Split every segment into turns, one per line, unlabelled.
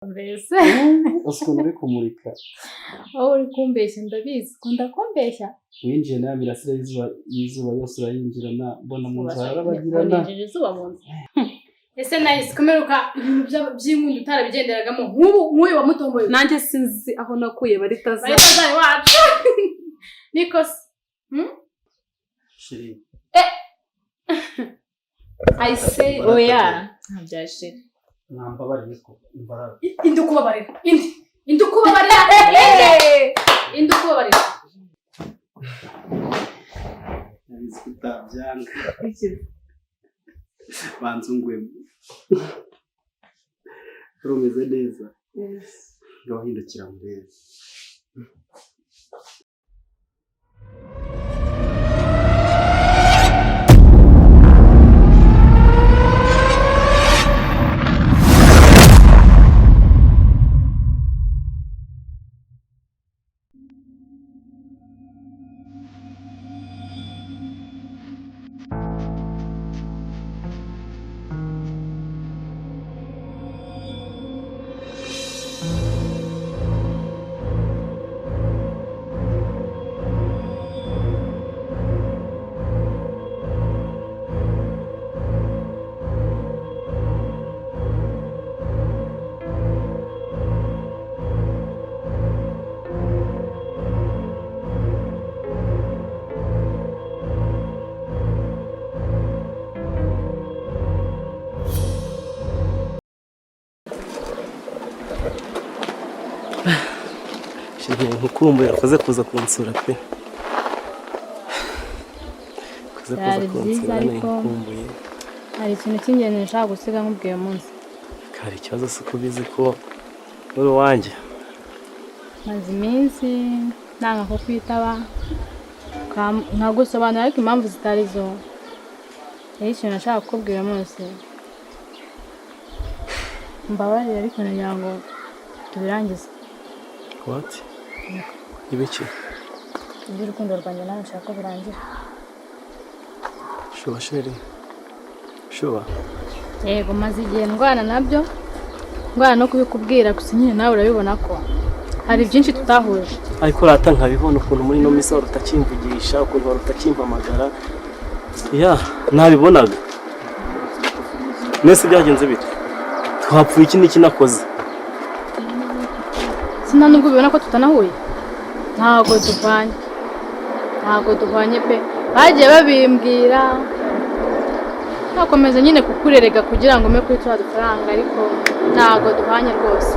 Mbese
Ukuntu uri kumurika.
Wowe uri kumbeshya, ndabizi, ukunda kumbeshya.
Winjiye nawe mirasire y'izuba yose urayinjirana, mbona mu nzu harabagirana.
Ninjije izuba mu nzu ese? Nahise kumeruka ibintu by'inkundo utarabigenderagamo, nk'ubu nk'uyu wamutomboye.
Nanjye sinzi aho nakuye baritaza.
Baritazari wacu niko se?
Chérie.
I say
Oya, ntabya chérie.
Mwambabariye ko imbaraga.
Indi ukubabarira, indi ukubabarira, indi ukubabarira.
Nabizi ko utabyanga. Banzungwemo. Rumeze neza. Ngaho hindukira murebe.
Chérie, nkukumbuye, urakoze kuza kunsura pe. Urakoze kuza
Byari byiza,
kunsura.
ariko
Nkukumbuye.
Hari ikintu cy'ingenzi nshaka gusiga nkubwiye uyu munsi.
Hari ikibazo se ko ubizi ko uri uwanjye?
Maze iminsi nanga ko kwitaba, nkagusobanurira, ariko impamvu zitari zo. Rero ikintu nashaka kukubwira uyu munsi, mbabarire, ariko nagira ngo tubirangize.
What? Ibiki?
Iby'urukundo rwanjye nawe nshaka ko birangira.
Sure, chérie? Sure?
Yego, maze igihe ndwana nabyo, ndwana no kubikubwira, gusa nyine nawe urabibona ko hari byinshi tutahuje.
Ariko rata nkabibona ukuntu muri ino minsi wari utakimvugisha, ukuntu wari utakimpamagara. Ya, nabibonaga. Mwese byagenze bite? Twapfuye iki n'iki nakoze?
Sina nubwo ubibona ko tutanahuye, ntabwo duhwanye, ntabwo duhwanye pe. Bagiye babimbwira, nakomeza nyine kukurerega kugira ngo umpe kuri turiya dufaranga, ariko ntabwo duhwanye rwose.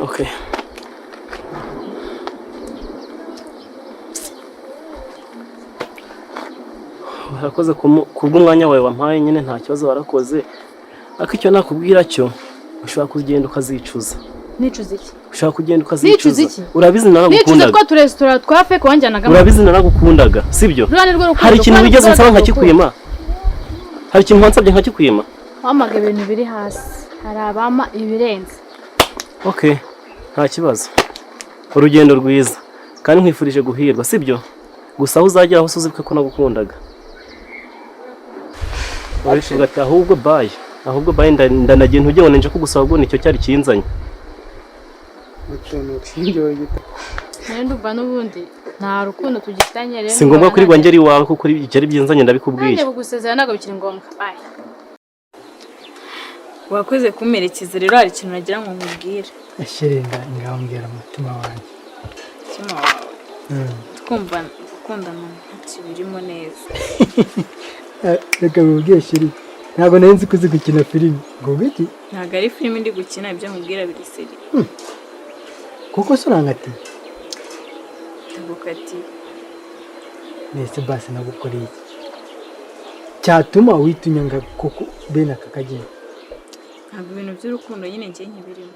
Okay. Warakoze kubw'umwanya wawe wampaye nyine, nta kibazo, warakoze. Ariko icyo nakubwira cyo, ushobora kugenda ukazicuza.
Nicuza iki?
Ushobora kugenda ukazicuza.
Nicuza iki?
Urabizi
Nicuza
naragukundaga.
twa turesitora twa fake wanjyanagamo?
Urabizi naragukundaga, sibyo?
Ruriya ni rwo rukundo?
Hari ikintu
Kuba
wigeze
ruriya
unsaba
ni rwo
nkakikwima? Hari ikintu wansabye nkakikwima?
Wampaga ibintu biri hasi, hari abampa ibirenze.
Okay, nta kibazo. Urugendo rwiza kandi nkwifurije guhirwa, sibyo? Gusa aho uzagera hose uzibuke ko nagukundaga. Urishinga ati ahubwo bye, ahubwo bye, ndanagiye, ntujye ngo ninje kugusaba, ahubwo nicyo cyari kinzanye.
Rero ndumva n'ubundi nta rukundo tugifitanye rero.
Si ngombwa kuri ngera iwawe kuko ibyari byinzanye ndabikubwiye.
Nanjye kugusezera ntabwo bikiri ngombwa, bye.
Wakoze kumperekeza. Rero hari ikintu nagira ngo nkubwire.
Chérie, ngambwira umutima wanjye.
Umutima wawe? Twumva gukundana ntakibirimo neza.
Reka bibubwiye chérie, ntabwo nari nzi ko uzi gukina filime ngo iki.
Ntabwo ari filime ndi gukina, ibyo nkubwira biri sérieux.
Kuko se urangatiye?
Ndagukatiye.
Nese basi nagukoreye iki cyatuma wita unyanga koko bene aka kageni?
Ntabwo ibintu by'urukundo nyine njye nkibirimo.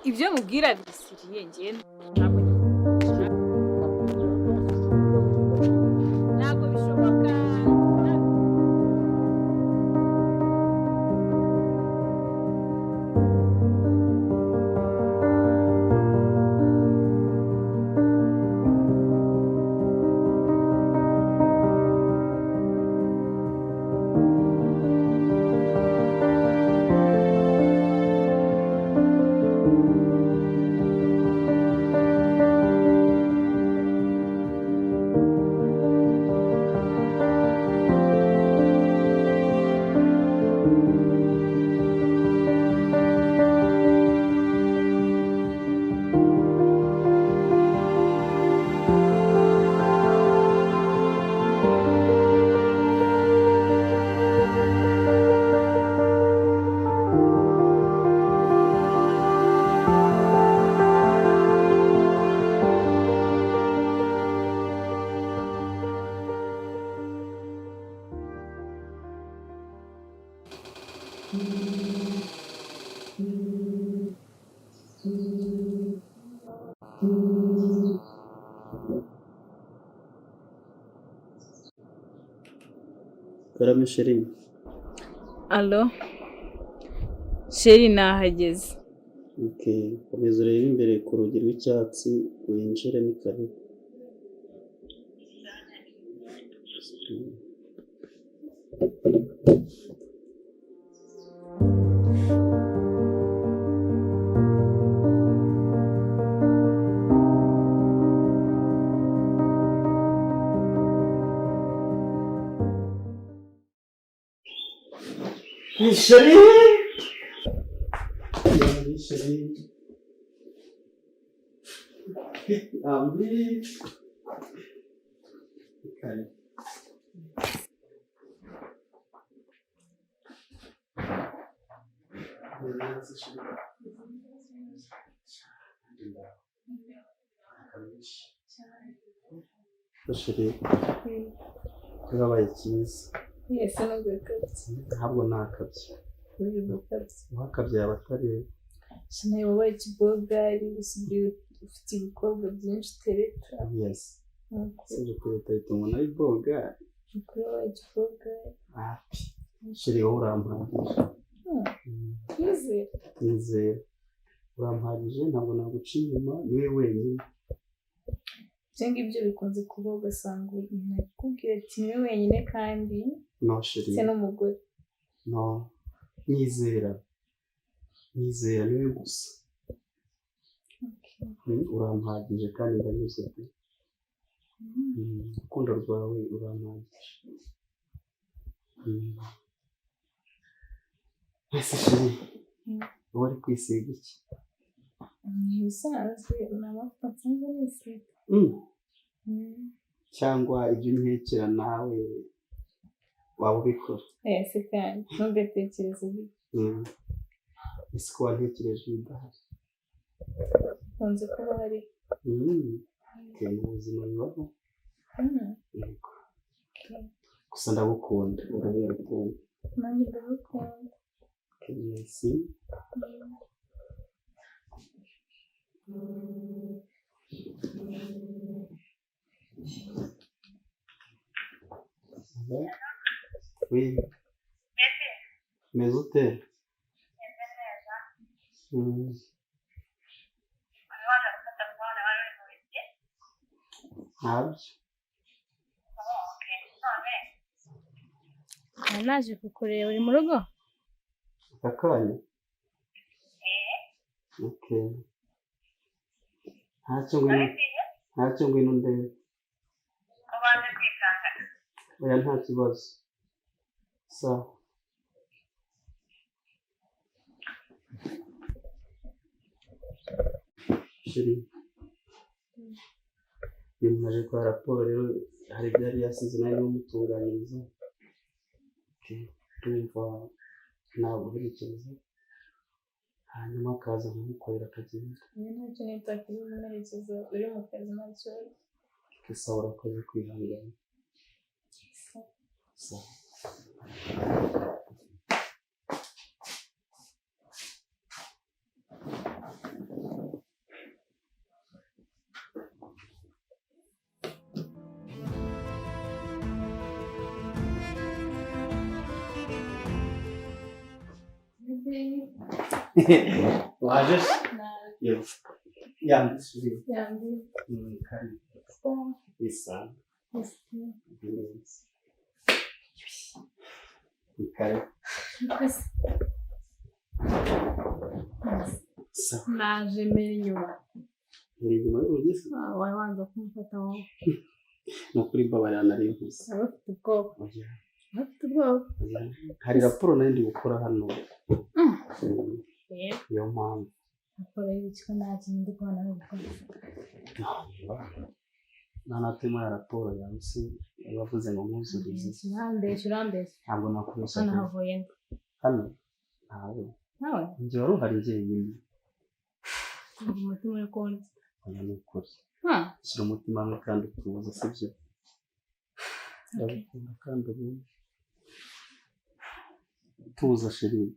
Ibyo mubwira biri sérieux, njye ntabwo bishoboka.
Karame chérie.
Allo chéri, nahageze.
Okay, komeza urebe imbere ku rugi rw'icyatsi winjire, ni karibu. Ni chérie! Ni chérie. Ambi. Karibu. Neza chérie. Chérie, byabaye cyiza.
Ese ntugakabye.
Ntabwo nakabye.
Uri gukabye.
Uwakabye yaba atareba.
Shanaye, wabaye ikibogari, usigaye ufite ibikorwa byinshi utereta.
Yes. Sije kureta bituma nabiboga.
Ukuri wabaye ikibogari.
Api. Chérie, wowe urampagije.
Twizere.
Nizera. Urampagije, ntabwo naguca inyuma, niwe wenyine.
Ibyo ngibyo bikunze kuba, ugasanga umuntu ari kukubwira ati niwe wenyine kandi
No chérie.
ndetse n'umugore.
No. Nyizera. Nyizera, niwe gusa. Urampagije kandi ndanyuze pe. Urukundo rwawe urampagije. Ese chérie, wowe uri kwisiga iki?
Ni ibisanzwe, ni amavuta nsanzwe nisiga.
Cyangwa ibyo unkekera nawe waba ubikora?
Ese kandi ntugatekereze gutyo.
Ese ko wantekereje udahari?
Nkunze kuba hari.
Okay, mu buzima bibaho. Yego. Gusa ndagukunda, urabera urukundo.
Nanjye ndagukunda.
Okay, merci. Allo? Oui. Meze ute? Ntabyo.
Nari naje kukureba, uri mu rugo?
Aka kanya? Okay. Ntacyo, ngwino. Ntacyo, ngwino ndebe. Oya, nta kibazo. Sawa. Chérie. Uyu muntu aje kwa raporo rero, hari ibyo yari yasize nawe n'umutunganyiriza. Okay. Ndumva naguherekeza hanyuma akaza nkamukorera akagenda.
Ibi ntacyo nita kuri umuherekeza, uri mu kazi, nta kibazo.
Sawa, urakoze kwihangana. Sawa. Waje se? Yego. Yambi chérie.
Yambi.
Karibu. Isa. Neza. Ni karibu. Sawa.
Naje mbere inyuma.
Uri inyuma y'urugi se?
Wari wanza kumufata wowe.
Ni ukuri, mbabarira, nari mpuze.
Wari ufite ubwoba.
Oya.
Wari ufite ubwoba.
Oya. Hari raporo nari ndi gukora hano. Niyo mpamvu.
Raporo y'ibiki, ko nta kintu ndi kubona ari gukora?
Nanatema ya raporo yawe se, bavuze ngo nkuzurize.
Urambeshya, urambeshya.
Ntabwo nakubeshya.
Hano havuye nde?
Hano ntawe.
Nawe?
Njye wari uhari jyenyine.
Umva umutima uri kundya.
Oya, ni ukuri.
Ah.
Shyira umutima hamwe kandi utuze, sibyo? Ndagukunda kandi ubu tuza chérie.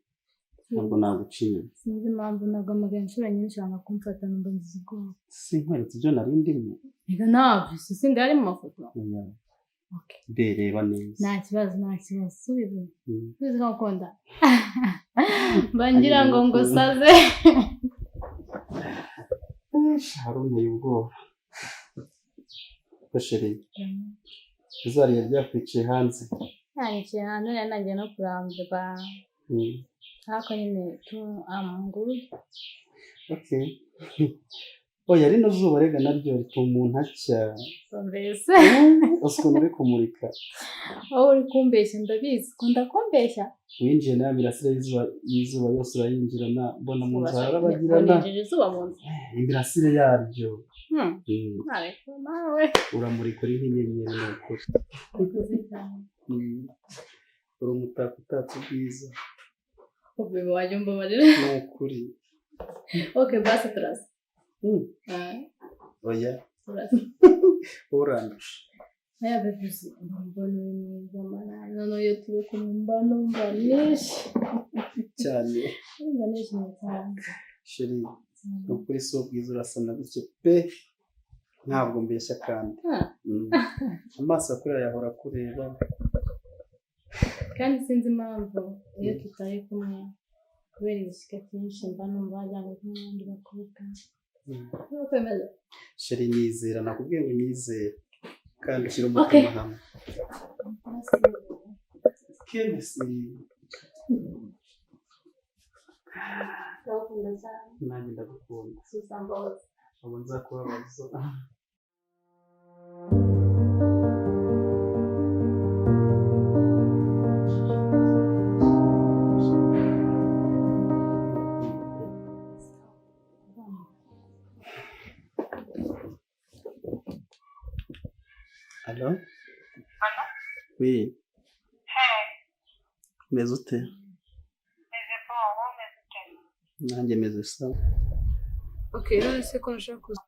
Ntabwo naguca inyuma.
Sinzi impamvu naguhamagaye inshuro nyinshi wanga kumfata, numva ngize ubwoba.
Sinkweretse ibyo nari ndimo?
Reka, ntabyo si ari mu mafoto.
Oya.
Okay.
Bereba neza.
Nta kibazo, nta kibazo, subiza. Subiza ko ngukunda, mba ngira ngo ngusaze.
Hari unteye ubwoba ko chéri izariya ryakwiciye hanze.
Yanyicaye hanze, nari nagiye no kurambirwa. Ariko nyine tu am good.
Okay. Oya, rino zuba rega naryo rituma umuntu acya.
Mbese
Uzi ukuntu uri kumurika.
Wowe uri kumbeshya, ndabizi, ukunda kumbeshya.
Winjiye nawe imirasire y'izuba yose urayinjirana, mbona mu nzu harabagirana.
Unejeje izuba mu nzu?
Imirasire yaryo.
Ariko nawe.
Uramurika uri nk'inyenyeri, ni ukuri.
Urakoze cyane.
Uri umutako utatse ubwiza.
Ubebe wajya umbabarira.
Ni ukuri.
Okay, basi turasa. Ah,
Oya.
turasa.
Wowe urandusha.
Aya bébé, uzi mbona uri mwiza mana, noneho iyo turi kumwe mba numva nishimye.
Cyane.
Numva nishimye cyane.
Chéri, ni ukuri si ubwiza, urasa na buke pe, ntabwo mbeshya kandi. Amaso akureba yahora akureba.
Kandi sinzi impamvu iyo tutari kumwe, kubera igishyika cyinshi, mba numva wagira ngo ndi kumwe n'abandi bakobwa. Nuko bimeze.
Chéri, nizera, nakubwiye ngo nizere kandi ushyire umutima hamwe. Kenesi.
Ndagukunda cyane.
Nanjye ndagukunda.
Susambabaza.
Ntabwo nzakubabaza. Allô? Oui. Meze ute?
Meze bon, wowe umeze ute?
Nanjye meze sawa.
Okay, none se ko nshaka kuza?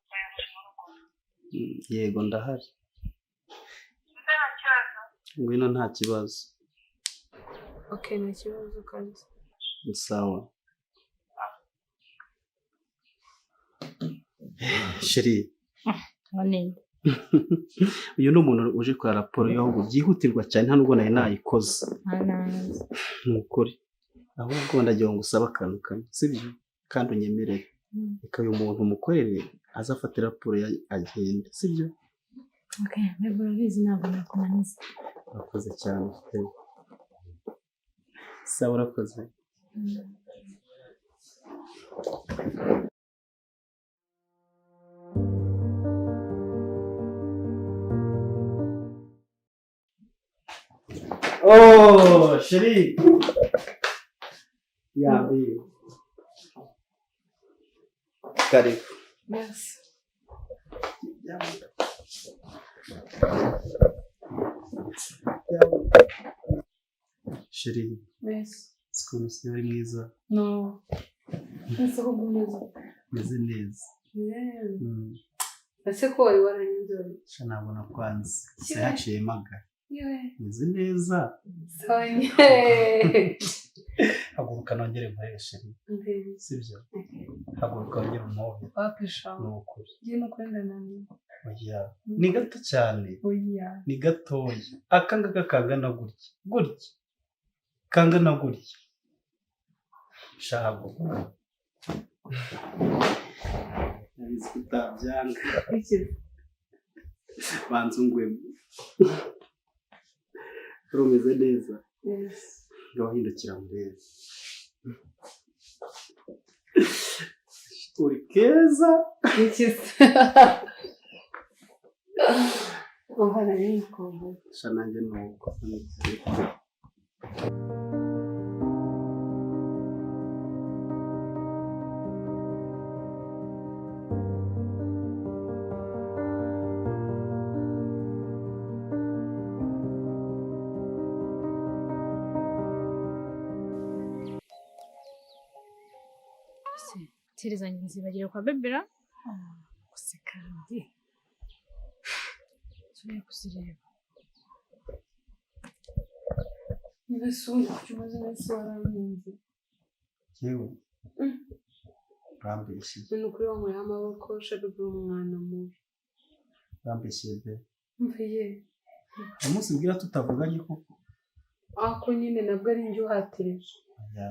Yego, ndahari.
Nta kibazo.
Ngwino, nta kibazo.
Okay, nta kibazo kandi.
Sawa. Chéri,
None
uyu ni umuntu uje kwa raporo y'ahubwo byihutirwa cyane, nta nubwo nari nayikoze.
Nta.
Ni ukuri. Ahubwo ndagira ngo usabe akantu kamwe, sibyo? Kandi unyemerere. Reka uyu muntu umukorere, aze afate raporo ye agende, sibyo?
Okay, bébé, urabizi ntabwo nakunaniza.
Urakoze cyane pe. Sawa, urakoze. Oh, chéri. Yambi. Karibu.
Merci.
Yambi. Chéri,
Merci.
siko umusore ari mwiza?
No. Ese ko umeze?
Meze neza.
Yeah.
Ese ko wari waranyinzobe?
Sha, ntabwo nakwanze. Gusa yaciyemo aga.
Yewe.
Meze neza.
Sonye.
Haguruka nongere nkorere, chéri.
Ndebe.
Sibyo? Haguruka wongere umuhobe.
Wapisha.
Ni ukuri.
Ngiye no kuri ndananiwe.
Oya. Ni gato cyane.
Oya.
Ni gatoya. Aka ngaka kangana gutya. Gutya. Kangana gutya. Sha, haguruka. Narizi ko utabyanga.
Iki?
Banza ungwemo. Rumeze neza.
Yes.
Ngaho hindukira murebe. Uri keza.
Iki se? Umva, nari mukumbuye.
Sha, nanjye nuko.
Se zanjye nzibagira kwa bebera gusa, kandi nsubiye kuzireba.
Mbese ubundi kuki umaze iminsi warankunze?
Yewe, urambeshye.
Ni ukuri wankuyeho amaboko shaka uri umwana mubi.
Urambeshye be.
Mvuye.
Umunsi mbwira tutavuganye koko.
Ako nyine nabwo ari njye uhatirije.
Ya.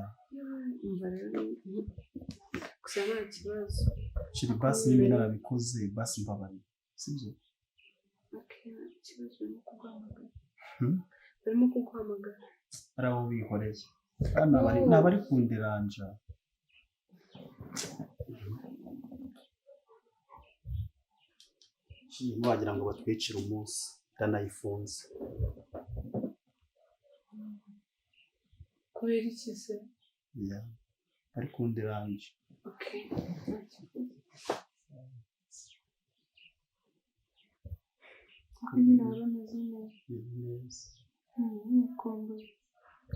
Umva rero, gusa nta kibazo.
Chéri, basi niba narabikoze, basi mbabarira, sibyo?
Okay, nta kibazo, barimo kuguhamagara.
Hmm?
Barimo kuguhamagara.
Ari abo bihoreye. Hano ni abari kunderanja. Chéri, wagira ngo batwicire umunsi, ndanayifunze.
Kubera iki se?
Ya, bari kunderanja.
Okay, nta kibazo. Ako nyine wari umeze neza.
Meze neza.
Nkukumbuye.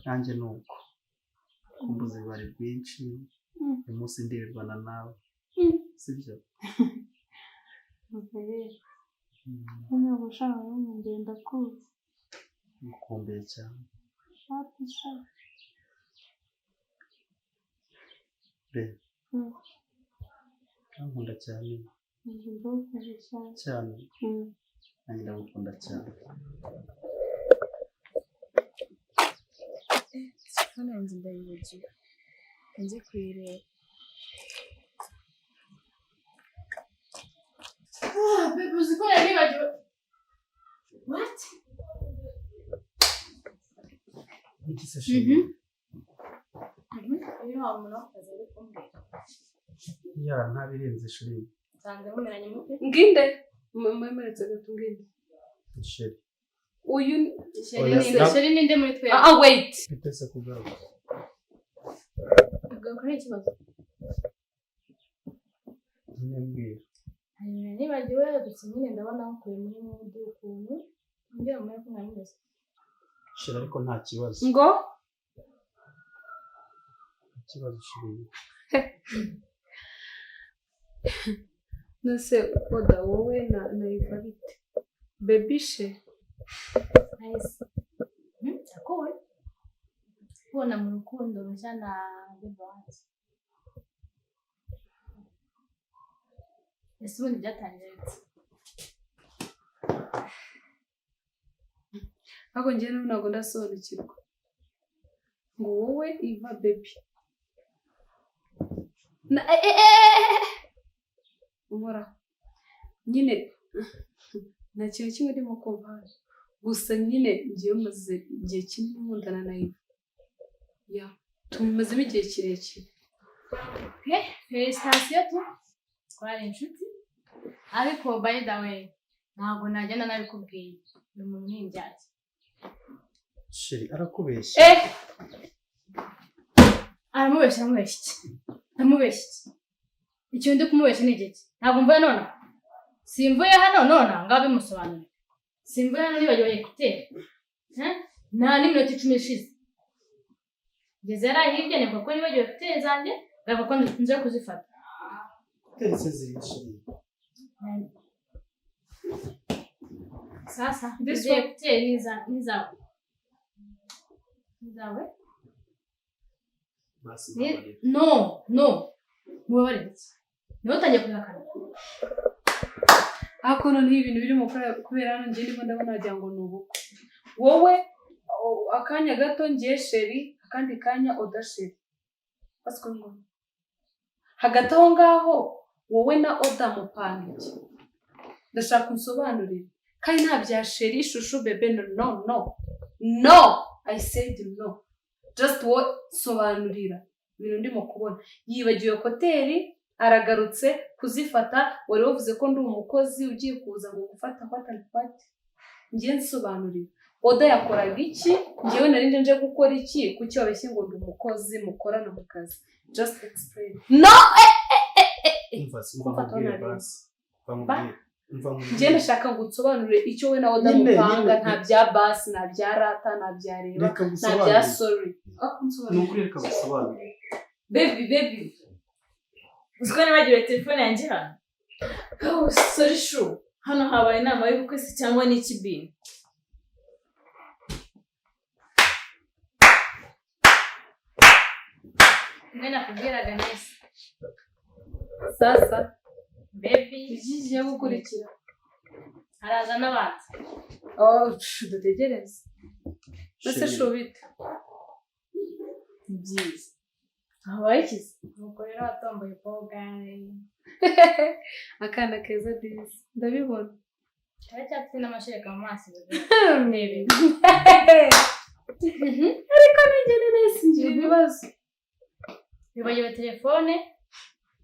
Nanjye ni uko, kumbuza bari bwinshi. Uyu munsi ndirirwana nawe, sibyo?
Umva rero, ntabwo ushaka no ndakuzi.
Ngukumbuye cyane.
Happy sha.
Be, urankunda cyane.
Njye ndagukunda cyane.
Cyane. Nanjye ndagukunda cyane.
Telefone yanjye ndayibagiwe, njye kuyireba.
Babe, uzi ko nari nibagiwe? What?
Iki se, chéri?
Uyu wa muntu w'akazi ari kumbwira.
Ya, ntabirenze, chéri.
Nsanze mumeranye mute?
Nginde mwemeretse gato, nginde.
Chéri.
Uyu.
Chéri
Oya,
ninde? Chéri ninde muri twebwe?
Ah, wait.
Bitese kugaruka.
Agaruka ni ikibazo.
Nyine mbwira.
Hari ibintu nibagiwe gusa nyine ndabona nkukuye muri mood ukuntu. Mbwira muri ko mwari mumeze.
Chéri, ariko nta kibazo.
Ngo?
Nta kibazo, chéri.
Nose oda, wowe na Iva bite? Baby she.
Nice. Ndakuwe. Kubona mu rukundo rushya na bebe wanjye. Ese ubundi byatangiye bite?
Ariko njyewe n'ubu ntabwo ndasobanukirwa ngo wowe, Iva, baby na eh, uhoraho nyine nta kintu kimwe ndimo kumva hano. Gusa nyine ngewe maze igihe kinini nkundana na Iva, ya, tumazemo igihe kirekire.
Félicitations tu. Twari inshuti. Ariko by the way, ntabwo nagenda nabikubwiye. Uyu muntu ni indyarya.
Chéri, arakubeshya.
Eh.
Aramubeshya, aramubeshya iki? Ndamubeshya iki? Ikintu ndi kumubeshya ni igiki? Ntabwo mvuye nonaha. Simvuye hano nonaha ngaho bimusobanurire. Simvuye hano nibagiwe écouteurs. Eh? Nta n'iminota 10 ishize. Ngeze hariya hirya nibuka ko nibagiwe écouteurs zanjye, ngaruka ko nje kuzifata.
Teretse ziri, chéri.
Sasa,
This
izi
one.
écouteurs ni izawe. Ni izawe?
Basi mbabarira.
No, no. Mubabarire iki? Niwe utangiye kubihakana.
Ariko noneho ibintu birimo kubera hano, njye ndimo ndabona wagira ngo ni ubukwe. Wowe akanya gato ngiye chéri, akandi kanya oda chéri. What's going on? Hagati aho ngaho wowe na oda mupanga iki? Ndashaka unsobanurire. Kandi nta bya chéri, chouchou, bébé, no, no, no, no, I said no. Just wowe sobanurira ibintu ndimo kubona. Yibagiwe écouteurs, aragarutse kuzifata. Wari wavuze ko ndi umukozi ugiye kuza ngo gufata what and what. Ngiye nsobanurira, oda yakoraga iki? Ngewe nari nje gukora iki? Kuki wabeshye ngo ndi umukozi mukorana mu kazi? Just explain. No.
Umva se, umva
Kumfata
nkubwire.
nabi.
Basi umva nkubwire, umva nkubwire.
Njye ndashaka ngo unsobanurire icyo we na oda
Nyine,
mupanga.
nyine.
Nta bya basi, nta bya rata, nta bya reba,
Reka
nta bya
ngusobanurire.
sorry. Ah,
Ni
unsobanurire.
ukuri, reka ngusobanurire.
Baby, baby.
Uzi ko nibagiwe telefone yanjye hano? Oh, sorry chou. Hano habaye inama y'ubukwe se cyangwa ni ikibini?
Mwe nakubwiraga neza.
Sasa
baby.
Iki kigiye gukurikira?
Haraza n'abantu.
Oh, dutegereze. Ese
Chérie.
shubite?
Ni byiza, habaye ikizi.
Nuko rero watomboye pogare.
Akana keza disi, ndabibona.
Karacyafite n'amashereka mu maso, bebe.
Ariko nigene nese ngira ibibazo.
Wibagiwe telefone,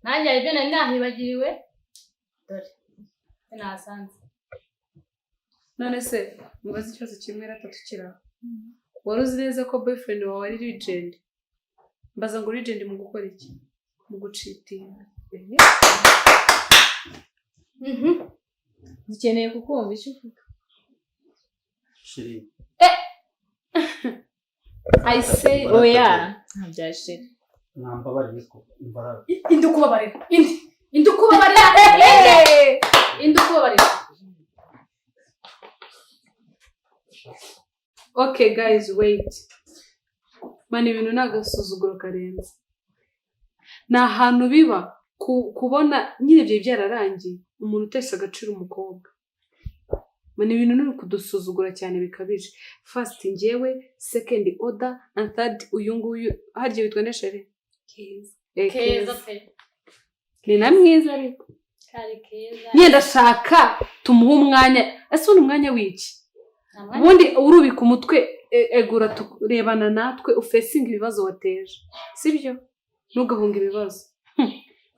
nanjye hari ibyo nari nahibagiriwe. Dore ibyo nahasanze.
None se mubaze ikibazo kimwe rata tukiri aho. Wari uzi neza ko boyfriend wawe ari legend? Mbaza ngo legend mu gukora iki? Mu gucheatinga.
Dukeneye kukumva icyo uvuga.
Chérie.
I say
Oya, nta bya chérie.
Mwambabariye ko imbaraga.
Indi ukubabarira, indi, indi ukubabarira, indi, indi ukubabarira.
Okay guys, wait. Man, ibintu ni agasuzuguro karenze. Ni ahantu biba kubona nyine ibyo byararangiye, umuntu utesha agaciro umukobwa. Man, ibintu ni kudusuzugura cyane bikabije. First njyewe, second Oda, and third uyu nguyu harya witwa nde, chérie?
Keza.
Eh,
Keza
Keza.
pe.
Ni na mwiza ariko.
Kari keza.
Nyine ndashaka tumuhe umwanya. Ese ubundi umwanya w'iki?
Nta mwanya.
Ubundi urubika umutwe, egura turebana natwe, ufacinga ibibazo wateje, sibyo? Ntugahunge ibibazo.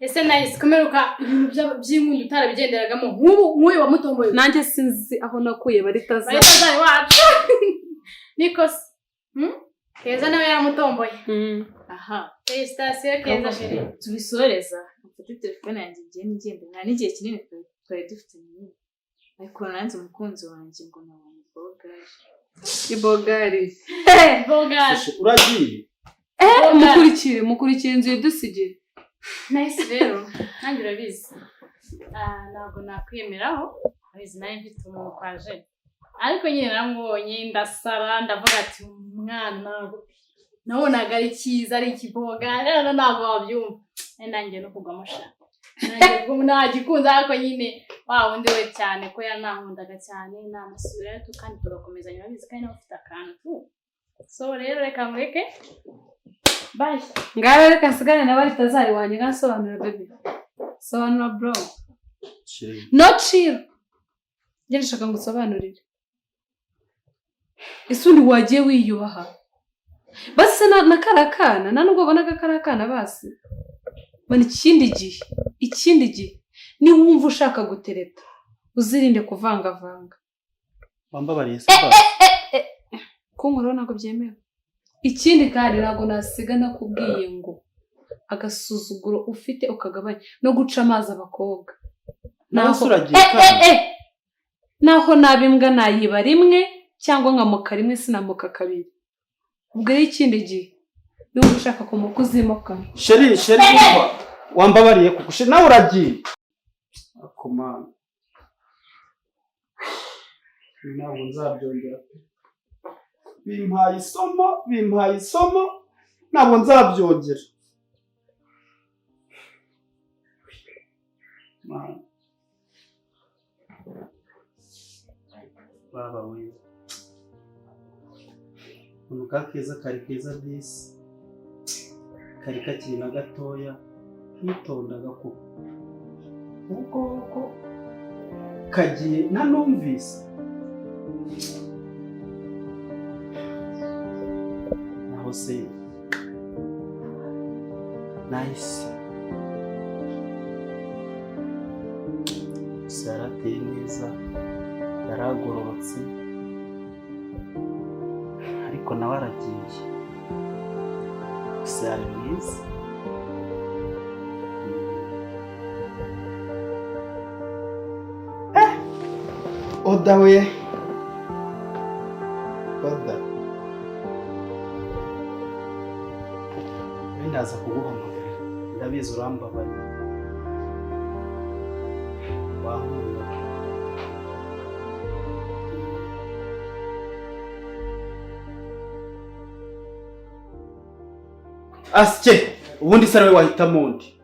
Ese nahise kumeruka ibintu by'inkundo utarabigenderagamo, nk'ubu nk'uyu wamutomboye?
Nanjye sinzi aho nakuye baritaza.
Baritazari wacu niko se? Keza nawe yaramutomboye.
Aha.
Félicitations Keza, chérie.
Tubisoreza, mfate telefone yanjye ngiye nigende. Nta n'igihe kinini twari dufite nyine, ariko nanze umukunzi wanjye ngo nabonye bogari.
Ibogari.
Bogari.
Uragiye?
Eh, mukurikire, mukurikire inzu idusigiye.
Nahise rero nanjye urabizi. Ah, ntabwo nakwiyemeraho, urabizi nawe mfite umuntu kwaje, ariko nyine naramubonye ndasara, ndavuga ati umwana nabonaga ari cyiza, ari ikiboga rero ntabwo wabyumva. Nari nangiye no kugwamo sha. Nanjye nagikunze, ariko nyine wa wundi we cyane ko yanankundaga cyane, namusubirayo tu kandi tugakomezanya, urabizi kandi nawe ufite akantu tu. So rero reka nkureke, bye.
Ngaho reka nsigane na baritazari wanjye. Ngasobanura baby, sobanura bro.
Chérie.
No chill, njye ndashaka ngo usobanurire. Ese undi wagiye wiyubaha basi se na kariya kana, nta nubwo wabonaga kariya kana basi. Mana, ikindi gihe, ikindi gihe niba wumva ushaka gutereta, uzirinde kuvangavanga.
Wambabariye se basi?
Kunkoraho ntabwo byemewe. Ikindi kandi ntabwo nasiga nakubwiye ngo agasuzuguro ufite ukagabanya, no guca amazi abakobwa.
Nawe se
Naho
uragiye
eh,
kandi?
Eh, naho naba imbwa nayiba rimwe cyangwa nkamuka rimwe, sinamuka kabiri. Ubwo rero ikindi gihe niba ushaka kumuka, uzimuka.
Chérie, chérie, umva, wambabariye kuko chérie nawe uragiye. Akomana, ntabwo nzabyongera pe. Bimpaye isomo, bimpaye isomo, ntabwo nzabyongera. Mana. Baba we, ukuntu ka keza kari keza disi, kari kakiri na gatoya, nkitondaga koko. Ubukoko kagiye ntanumvise. Naho se nahise gusa yarateye neza, yaragororotse, ariko nawe aragiye. Gusa yari mwiza. Oda we, Oda we, ndaza kuguhamagara, ndabizi urambabaye, wankunda. Asye. Ubundi se nawe wahitamo undi?